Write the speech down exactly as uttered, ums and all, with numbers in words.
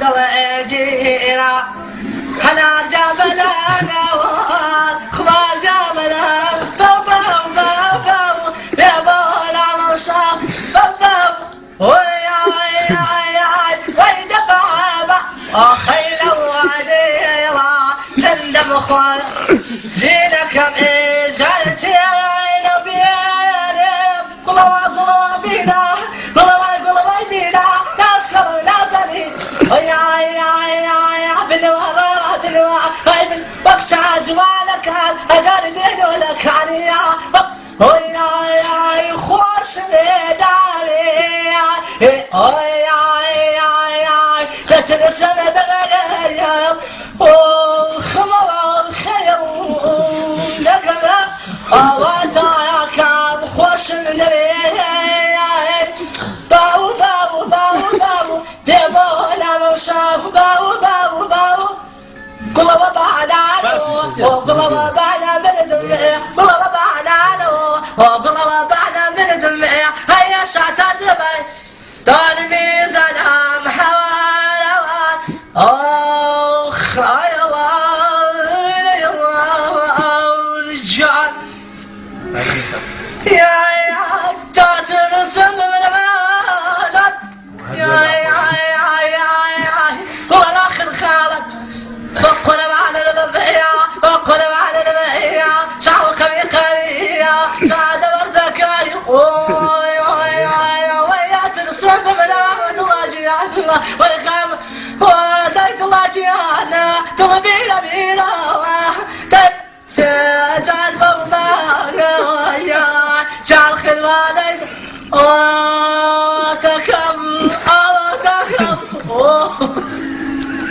دڵ ئێگیرا، هەنار جا بەلەنەوە، خوا جا بەلە، بەو، بەو، بەو، بەو، بێ بۆ لامەشە، بەو، بەو. وای، ئای، ئای، ئای، وای دەبابا، ئاخەی لە وادێڵا، چەندە بخۆن. زینەکەم ئێزەلتێنە بێرێ، گوڵەوە، گوڵەوە بینا، گوڵەوە، گوڵەوە بینا، ناز کەڵە نازەنی. ئای، ئای، ئای، ئای، بنوە، ڕا، ڕا، بنوە، ئای، بن، وەک چا جوانەکان، ئەگەر دێنۆ لە کانیا، وەک ئۆی ئای ئای خۆش لێ داوێ ئۆی ئای ئای ئای دەترسم دەبەرێم ئۆ خمەوە خەیە و لەگەڵە ئاوا تایاکام خۆشم لەوێ باو باو باو باو بێ بۆ ناوە شاخ باو باو باو گوڵەوە بانانۆ، بەس ئۆ گوڵەوە بانە مردم، گوڵەوە بانانۆ، ئۆ گوڵەوە بانە مردم، هەیە شاتاج لەبای دانمی زەلام هەوارەوە، ئۆخ ئای ئەڵا، ئەڵا، ئەڵا، جان. یا، یا، داترسم من، من، وەڵا خەڵک بە قوربانە بە بەیا، بە قوربانە بە بەیا، چاو قەوی قەویە، چادە وەردەکەی، ئۆی، ئۆی، ئۆی، ئۆی، وەیا ترسم بمرا، دڵاجیان، وەی خەم، وەدای دڵاجیانە، دڵ بیرە بیرەوە، دەی سێجار بەو مانایە، جار خلوانەی، ئۆ تەکەم، ئاوا تەکەم، ئۆ.